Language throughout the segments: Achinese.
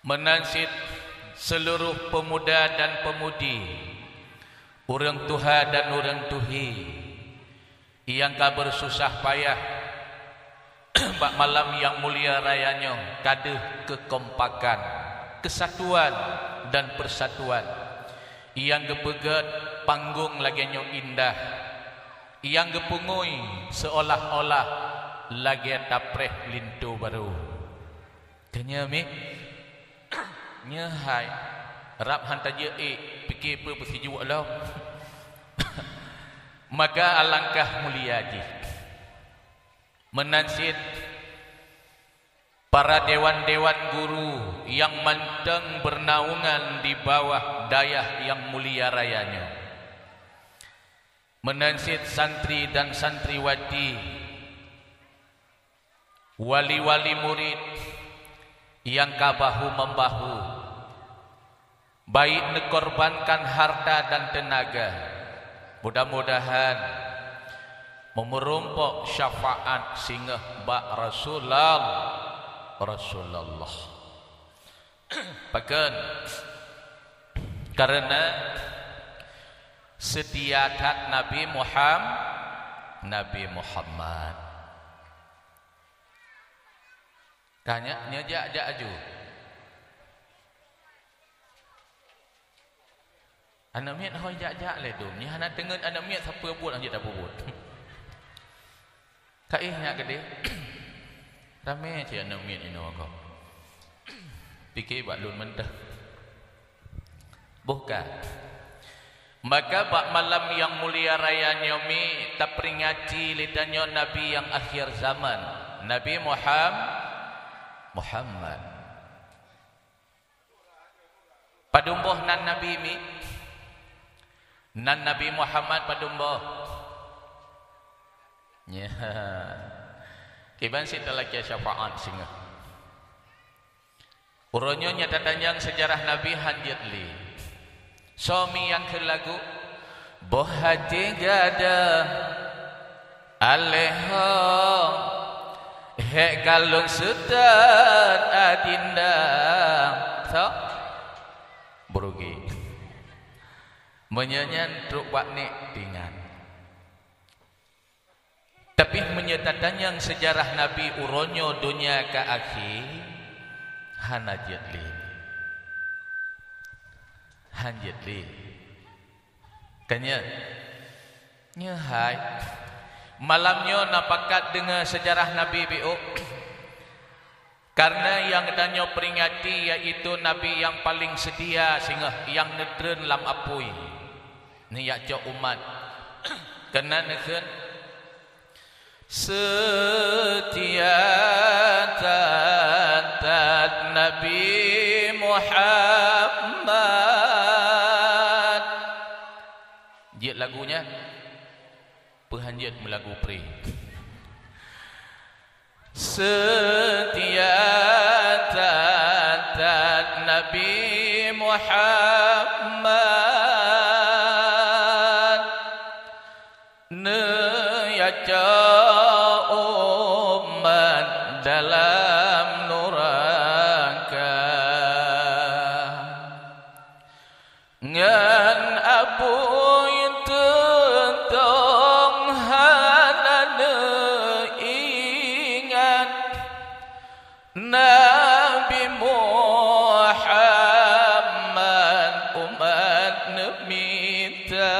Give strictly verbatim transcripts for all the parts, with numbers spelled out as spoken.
Meunan cit seuluruh peumuda dan peumudi, ureuëng tuha dan ureuëng tuhi, nyang ka beususah payah bak malam nyang mulia raya nyoe, ka deuh keukompakan, keusatuan dan peusatuan, nyang geupeugét panggong lagée nyoe indah, nyang geupeungui seuolah-olah lagée tapreh linto barô. Tanyoe mi, nyoe hai, rab han tajeuet ék, pike peue peusijuek lom. Maka alangkah mulia jih. Meunan cit para dewan-dewan guru nyang mantong beunaungan di bawah dayah nyang mulia raya nyoe. Meunan cit santri dan santriwati, wali-wali murit nyang ka bahu-membahu, baik neukorbankan harta dan teunaga, mudah-mudahan meumeurumpok syafaat singoh bak Rasulullah, Rasulullah. Pakon? Karena seutia that Nabi Muham-, Nabi Muhammad. Ka nyak, nyoe jak-jak aju. Aneuk miet hôi jak-jak lé dum. Nyoe hana teungeut aneuk miet sapeue buet, han jeuet tapeubuet. Ka éh nyak keudeh. Ramé cit aneuk miet inoe gob. Pike bak lôn mantong. Boh ka. Maka bak malam nyang mulia raya nyoe mi taperingati lé tanyoe Nabi nyang akhir zaman, Nabi Muham-, Muhammad. Padum boh nan Nabi mi? Nan Nabi Muhammad padum boh? Nyan. Kiban cit talakée syafaat singoh. Uroe nyoe nyang tatanyong seujarah Nabi han jeuet lé. Soe mi nyang kheun lagu? Boh até gadôh, aléh ho, hék ka lôn seutôt adinda. Soe? Beurugi. Meunyoe nyan trok bak nek tingan. Tapi meunyoe tatanyong seujarah Nabi uroe nyoe donya ka akhé, hana jeuet lé. Han jeuet lé. Ka nyan, nyoe hai. Malam nyoe na pakat deungoe seujarah Nabi biôk. Kareuna nyang geutanyoe peringati, yaitu Nabi nyang paleng seutia singoh nyang neutreun lam apui, neujak cok umat. Keunan neukheun, "Seutia that-that Nabi Muhammad." Jeuet lagu nyan. Peuhanjeuet meulagu pri. Seutia that-that Nabi Muhammad, neuyue cok umat dalam nuraka. Ngon apui teuntông hana neuingat, Nabi Muhammad umat neumita.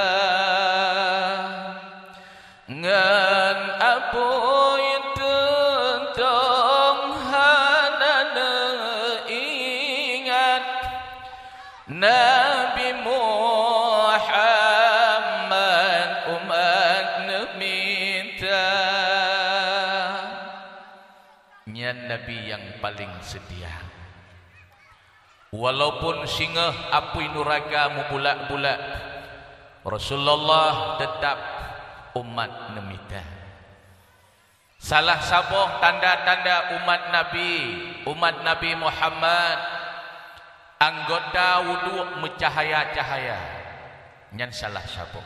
Ngon apui teuntông hana neuingat, Nabi Muhammad umat neumita. Nyan Nabi nyang paleng seutia. Walaupun singoh apui nuraka meubulak-bulak, Rasulullah teutab umat neumita. Salah saboh tanda-tanda umat Nabi, umat Nabi Muhammad, anggota wuduk meucahaya-cahaya. Nyan salah saboh.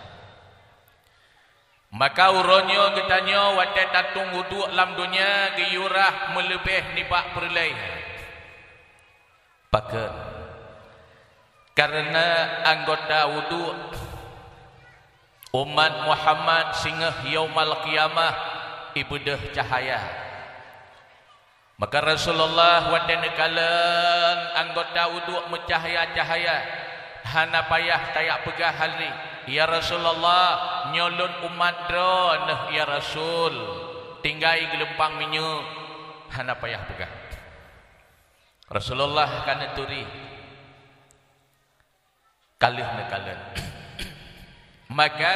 Maka uroe nyoe geutanyoe watée tatueng wuduk lam donya geuyue rhah meuleubeh nibak peureulée. Pakon? Kareuna anggota wudhu umat Muhammad singoh Yaumal Qiyamah ibeudôh cahya. Maka Rasulullah watée neukalon anggota wudhu meucahya-cahya, hana payah tajak peugah lé, "Ya Rasulullah, nyoe lôn umat droeneuh, ya Rasul, tinggai geulumpang minyeuk." Hana payah peugah. Rasulullah ka neuturi, ka lheueh neukalon. Maka,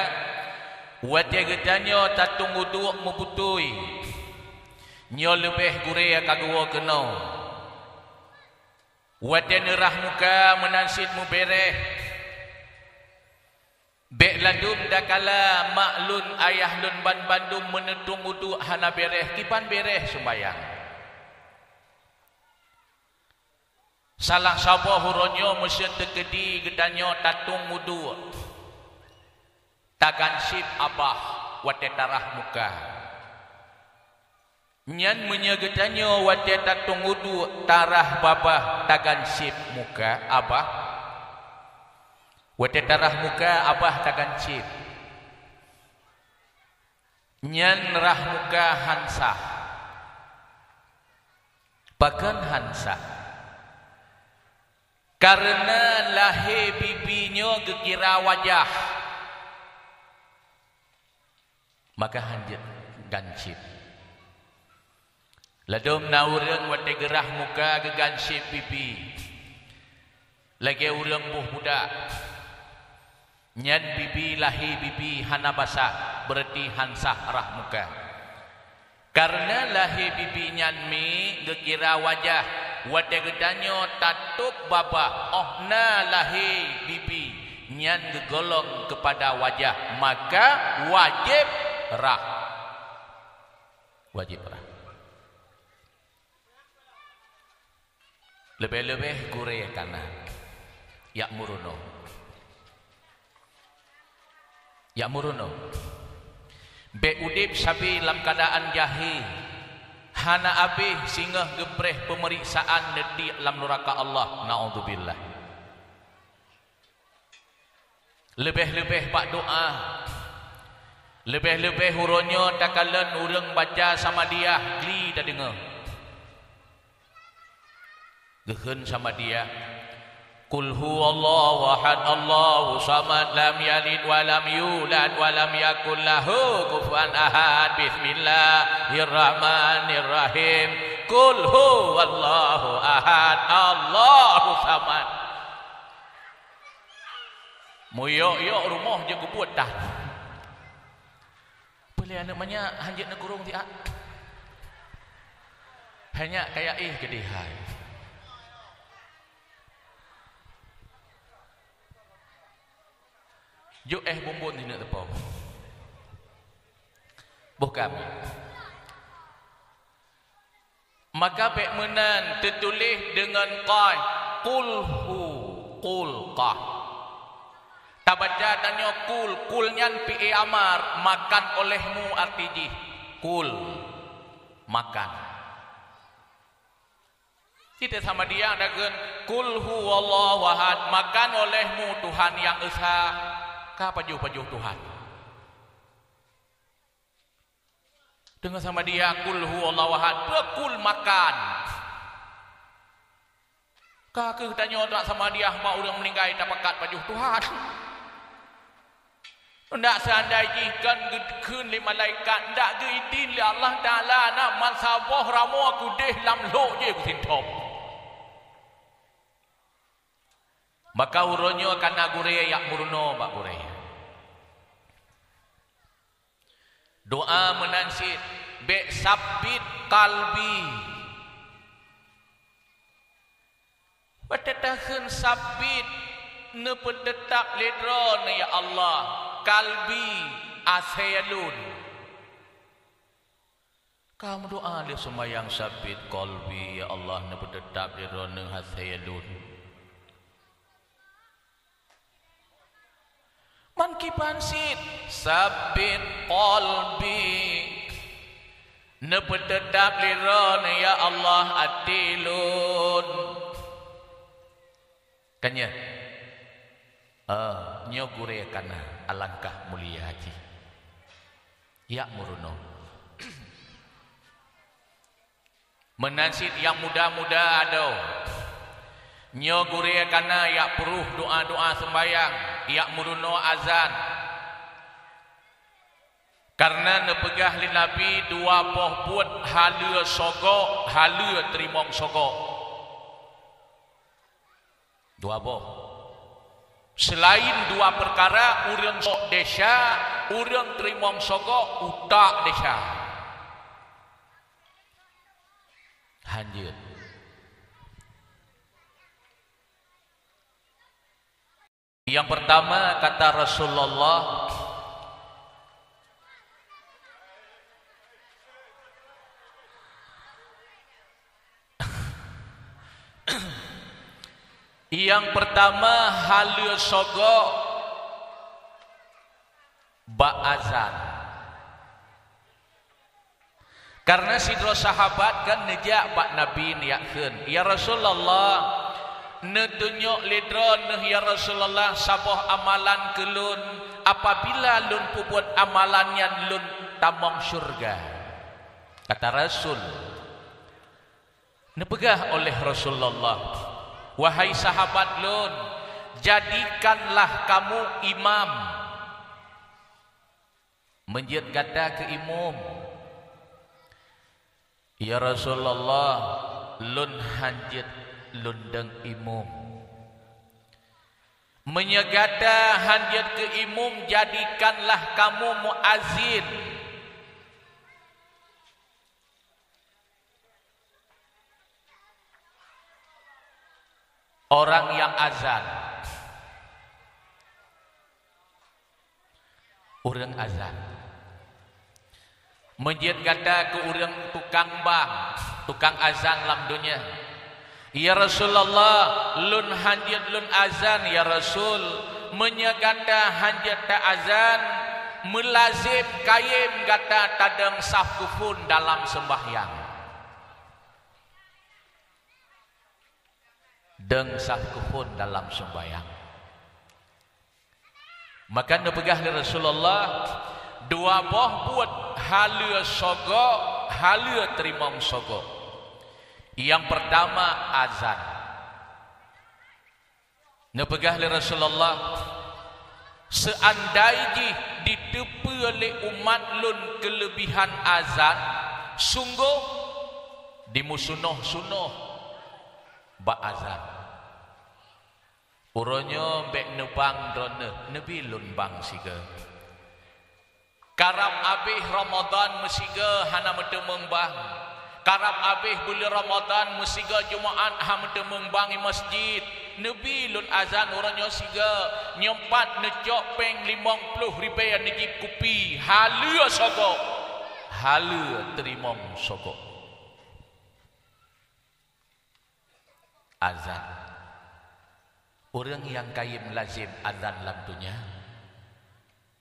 watée geutanyoe tatueng wudhu meubeutôi, nyoe leubeh gurée ka geuwoe keunoe. Watée neurhah muka meunan cit meubeureh, bék ladum dakala mak lôn, ayah lôn banmandum meuneutong uduk hana beureh, kiban beureh seumbahyang. Salah saboh uroe nyoe meuseuet teukeudi geutanyoe tatong uduk, tagansyeb abah watée tarhah muka. Nyan meunyoe geutanyoe watée tatong uduk tarhah babah tagansyeb muka abah, watée tarhah muka abah tagansyeb, nyan rhah muka han sah. Pakon han sah? Kareuna lahé bibi nyoe geukira wajah. Maka han jeuet gansyeb. Ladom na ureuëng watée geurhah muka geugansyeb bibi, lagée ureuëng boh budak, nyan bibi lahé bibi hana basah, beureuti han sah rhah muka. Kareuna lahé bibi nyan mi geukira wajah, watée geutanyoe tatôb babah óh na lahé bibi nyan geugolong keupada wajah, maka wajéb rhah. Wajéb rhah. Leubeh-leubeh gurée kana, jak meurunoe. Jak meurunoe. Bék udeb sabe lam keuadaan jahé, hana abéh singoh geupreh peumeriksaan neutiek lam nuraka Allah. Naudzubillah. Leubeh-leubeh bak doá. Leubeh-leubeh uroe nyoe takalon ureuëng baca Samadiyah, gli tadeungoe. Geukheun Samadiyah, "Qul huwallahu ahad, Allahu samad, lam yalid wa lam yulad, wa lam yakul lahu kufuwan ahad. Bismillahirrahmanirrahim. Qul huwallahu ahad, Allahu samad." Muyok-yok rumoh jeuet geubuet tan. Peulée aneuëk manyak han jeuet neukurong siat. Hanyak kaya éh keudeh hai. Jok éh bumbon sineuk teupeu. Boh kami. Maka bék meunan teutuléh deungon qaf, qul hu, qul qaf. Tabaca tanyoe kul, kul nyan fi'il amar, makan olehmu arti jih. Kul, makan. Cit Samadiyah takheun, "Qul huwallahu ahad, makan olehmu Tuhan nyang esa." Ka pajoh-pajoh Tuhan. Deungon Samadiyah, "Qul huwallahu ahad." Peue kul makan? Ka kheueh tanyoe bak Samadiyah bak ureuëng meuninggai tapakat pajoh Tuhan. Ndak seandai jih kon geukheun lé malaikat, ndak geuidin lé Allah Taala na meusaboh ramoe keudeh lam lhok jih beusintop. Maka uroe nyoe kana gurée jak meurunoe bak gurée. Doa meunan cit, bék sabbit qalbi. Watée takheun sabbit, neupeuteutab lé Droeneuh ya Allah, qalbi, asée lôn. Ka meudoa lé seumayang, sabbit qalbi, ya Allah, neupeuteutab lé Droeneuh asée lôn. Man kiban cit, sabbit qalbi. Neupeuteutab lé Droeneuh, ya Allah, até lôn. Kan nyan? Eh, nyoe gurée ka na, alangkah mulia jih. Jak meurunoe. Meunan cit nyang muda-muda adoe. Nyoe gurée ka na jak peuruh doa-doa seumbahyang, jak meurunoe azan. Kareuna neupeugah lé Nabi dua boh buet haleue sogok, haleue teurimong sogok. Dua boh. Seulaén dua peukara, ureuëng sok desya, ureuëng teurimong sogok utak desya. Hanjeuet. Nyang peurtama, kata Rasulullah, nyang peurtama haleue sogok bak azan. Kareuna sidroe sahabat kan neujak bak Nabi neujak kheun, "Ya Rasulullah, neutunyok lé droeneuh, ya Rasulullah, saboh amalan keu lôn, apabila lôn peubuet amalan nyan lôn tamong syeuruga." Kata Rasul, neupeugah oleh Rasulullah, "Wahai sahabat lôn, jadikanlah kamu imam." Meujeuet gata keu imum. "Ya Rasulullah, lôn hanjeuet lôn dong imum." "Meunyoe gata hanjeuet keu imum, jadikanlah kamu muazin." Orang nyang azan. Ureuëng azan. Meujeuet gata keu ureuëng tukang bang, tukang azan lam donya. "Ya Rasulullah, lôn hanjeuet lôn azan, ya Rasul." "Meunyoe gata hanjeuet ta azan, meulazem kayém gata tadong saf keuphon dalam seumbahyang." Dong saf keuphon dalam seumbahyang. Maka neupeugah lé Rasulullah, dua boh buet haleue sogok, haleue teurimong sogok. Nyang peurtama, azan. Neupeugah lé Rasulullah, "Seuandai jih jiteupeue lé umat lôn keuleubihan azan, sunggoh jimeusunoh-sunoh bak azan." Uroe nyoe bék neubang droeneuh, neubi lôn bang sigoe. Karab abéh Ramadan meusigoe hana meuteumeung bang. Karab abéh buleuen Ramadan meusigoe Jumaat hana meuteumeung bang i masjid. Neubi lôn azan uroe nyoe sigoe, nyoe pat neucok péng limong ploh ribée neujieb kupi, haleue sogok, haleue teurimong sogok. Azan. Ureuëng nyang kayém lazem azan lam donya,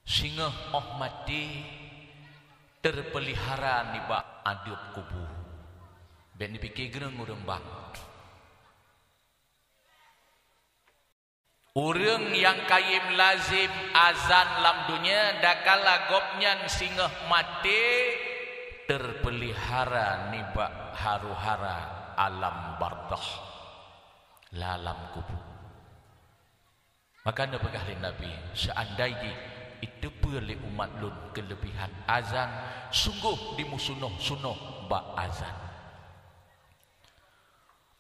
singoh óh maté teupeulihara nibak adeueb kubu. Bék neupike geureung ureuëng bang. Ureuëng nyang kayém lazem azan lam donya, dakala gobnyan singoh maté teupeulihara nibak haru-hara alam barzakh, lam kubu. Maka neupeugah lé Nabi, "Seuandai jih jiteupeue lé umat lôn keuleubihan azan, sunggoh jimeusunoh-sunoh bak azan."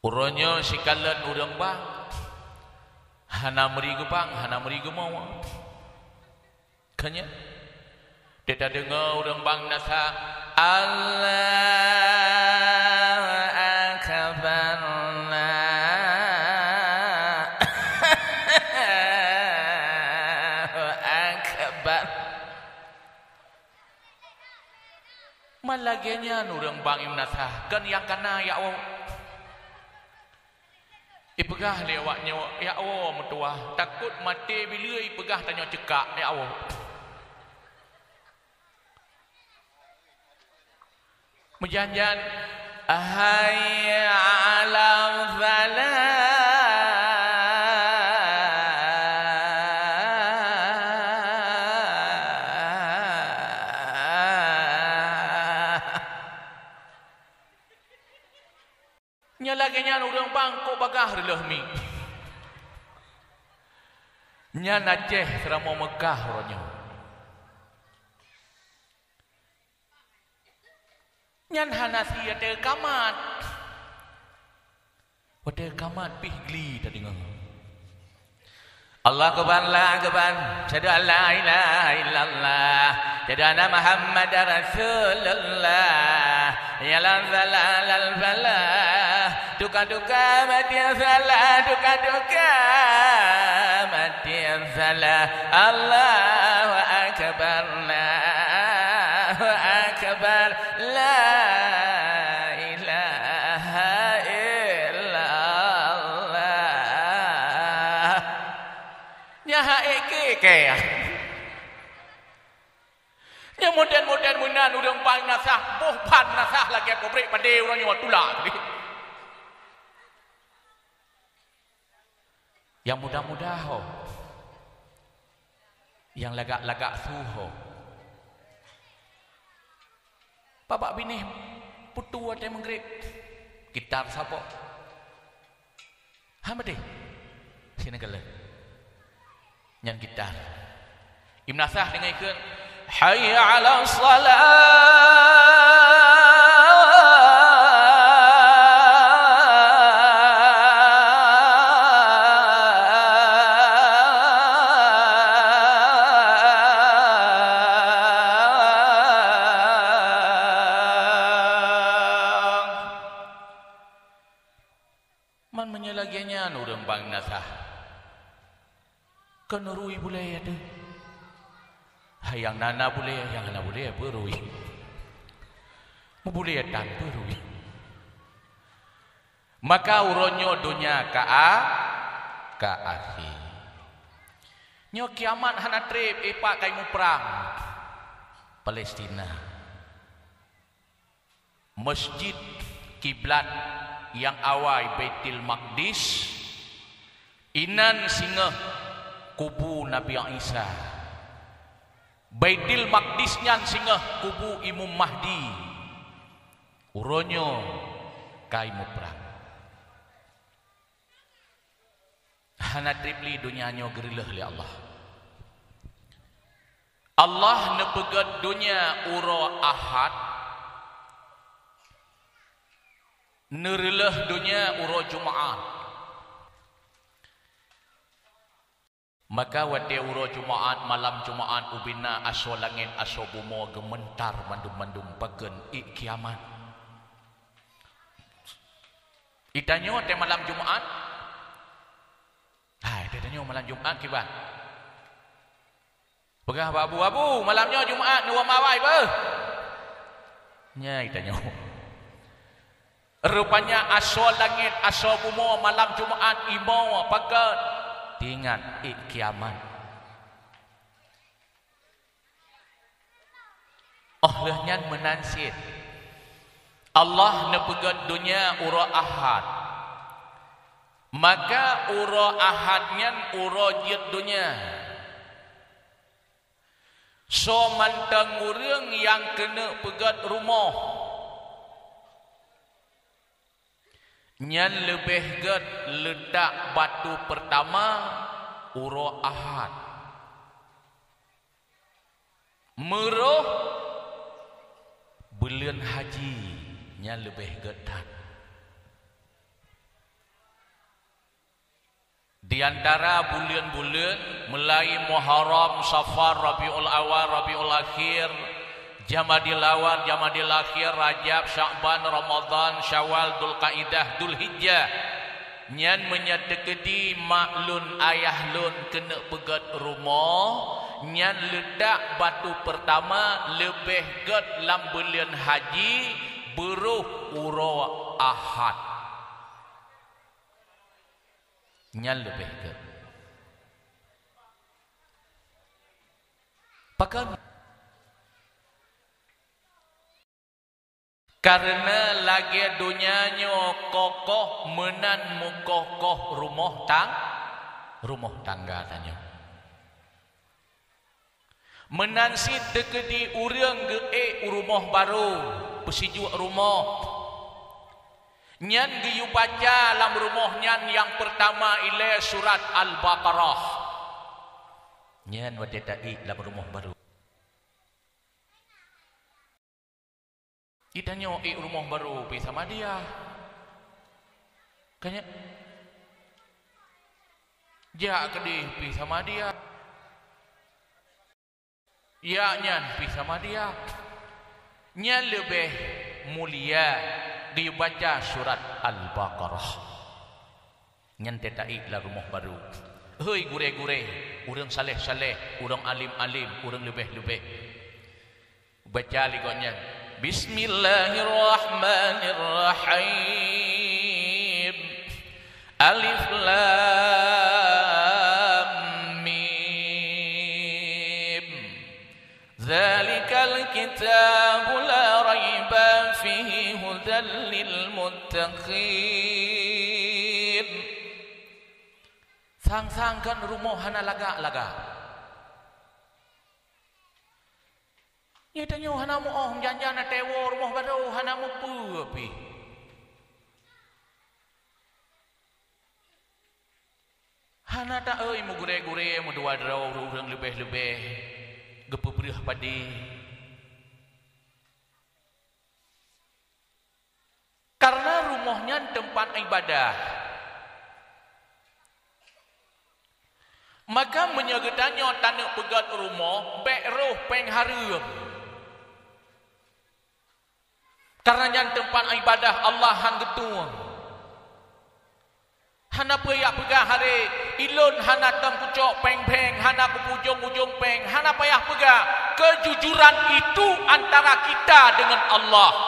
Uroe nyoe sikalon ureuëng bang, hana meuri geubang, hana meuri geumoe. Kheun nyan, tadeungoe ureuëng bang na sa, "Allahu Akbar, Allahu Akbar." Man lagée nyan ureuëng bang nyang na sa, kon nyang kana, ya Allah. Ipeugah lé awak nyoe, "Ya Allah, meutuwah, takot maté bileue ipeugah tanyoe ceukak, ya Allah." Meujan-jan, "Hayya 'alal falah." Lagèe nyan ureueng bang kok bagaih reuloh mi. Nyan Aceh seuramoe Meukah uroe nyoe. Nyan hana sie watèe kamat. Watèe kamat pih gli tadeungö. Allahu Akbar, Allahu Akbar. Asyhadu an la ilaha illallah. Asyhadu anna Muhammadar Rasulullah. Hayya 'alas shalah, 'alas falah. Duka-duka mati salah, duka-duka mati salah. Allahu Akbar, Allahu Akbar. La ilaha illallah. Nyan hak ék keu kèe. Nyan model-model meunan ureueng bang nasah, boh ban nasah lagèe pabrik padé ureueng nyoe tulak. Nyang muda-muda ho. Nyang lagak-lagak su ho. Babah binéh putôh watèe Maghrib. Gitar saboh. Han beudeh. Sinoe kalon. Nyan gitar. Im nasah deungon ikheun, "Hayya 'alas shalah." Man meunyoe lagèe nyan ureueng bang nasah. Kon rui bulèe teuh. Hai nyang na-na bulèe, nyang hana bulèe peue rui. Meubulèe tan peue rui. Maka uroe nyoe donya ka a-, ka akhé. Nyoe kiamat hana trép, eh, pat ka muprang. Palestina. Masjid kiblat nyang awai Baitul Maqdis, inan singoh kubu Nabi Isa. Baitul Maqdis nyan singoh kubu Imam Mahdi. Uroe nyoe ka muprang. Hana trép lé donya nyoe geureuloh lé Allah. Allah neupeugöt donya uroe Ahad, neureulöh donya uroe Jumaat. Maka watèe uroe Jumaat, malam Jumaat ubena asoe langèt, asoe bumoe geumeuntar mandum-mandum, pakon? Ék kiamat. Itanyoe watèe malam Jumaat. Hai, itanyoe malam Jumaat kiban. Peugah bak abu, "Abu, malam nyoe Jumaat, neuwoe mawai beuh." Nyan itanyoe. Rupanya asoe langèt, asoe bumoe malam Jumaat imoe, pakon? Teuingat ék kiamat. Óh lheueh nyan meunan cit, Allah neupeugöt donya uroe Ahad. Maka uroe Ahad nyan uroe jeuet donya. Soe mantong ureueng nyang keuneuk peugöt rumoh, nyan leubeh gèt leutak batu peurtama uroe Ahad. Meurôh buleuen haji, nyan leubeh gèt that. Di antara buleuen-buleuen, mulai Muharram, Safar, Rabiul Awal, Rabiul Akhir, Jamadil Awal, Jamadil Akhir, Rajab, Sya'ban, Ramadhan, Syawal, Dzulqaidah, Dzulhijjah. Nyan meunyoe teukeudi mak lôn, ayah lôn keuneuk peugöt rumoh, nyan leutak batu peurtama leubeh gèt lam buleuen haji, beurôh uroe Ahad. Nyan leubeh gèt. Pakon? Kareuna lagèe donya nyoe kokoh meunan meukoh-koh rumoh tang-, rumoh tangga tanyoe. Meunan cit teukeudi ureueng geuék u rumoh barô, peusijuek rumoh. Nyan geuyue baca lam rumoh nyan nyang peurtama ilée surat Al-Baqarah. Nyan watée taék lam rumoh barô. Geutanyoe ék rumoh barô pih sama dia. Ka nyan. Jak keudeh pih sama dia. Jak nyan pih sama dia. Nyan leubeh mulia geuyue baca surat Al-Baqarah. Nyan teuh taék lam rumoh barô. Hei gurée-gurée, ureuëng saléh-saléh, ureuëng além-além, ureuëng leubeh-leubeh. Baca lé gobnyan. Bismillahirrahmanirrahim. Alif Lam Mim. Dzalikal kitabu la raiba fihi hudal lil muttaqin. Sang-sang kan rumoh hana lagak-lagak. Nyoe tanyoe hana muoh, jan-jan na tewo rumoh barô hana mupeue pih. Hana ta-eu mugurée-gurée meudua droe ureuëng leubeh-leubeh geupeubreueh padé. Kareuna rumoh nyan teumpat iébadah. Maka meunyoe geutanyoe taneuk peugét rumoh, bék roh péng hareuem. Kareuna nyan teumpat iébadah Allah han geutueng. Hana peue jak peugah haré, "Ilôn hana tom kucok péng bheng, hana kupeujông-ujông péng," hana payah peugah. Kejujuran itu antara kita dengan Allah.